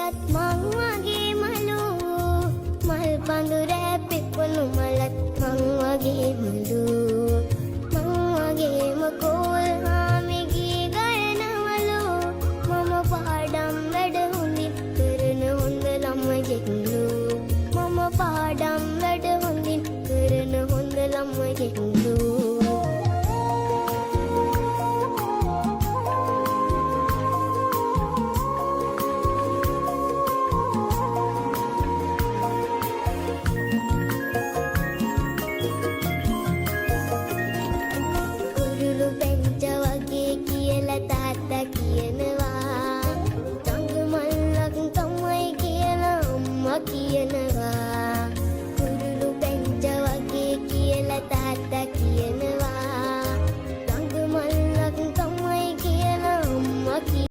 මලත් මං වගේමලු. මල් පඳුර පිපුණු මලත් මං වගේමලු. මං වගේම කෝල් හාමිගේ ගයනවලු. මම පාඩම් වැඩ හොඳින් කරන හොඳ ළමයෙක්ලු. මම පාඩම් වැඩ හොඳින් කරන හොඳ ළමයෙක්ලු. කුරුළු පැංච වගේ කියලා තාත්තා කියනවා. චඟ මල්ලක් තමයි කියලා අම්මා කියනවා.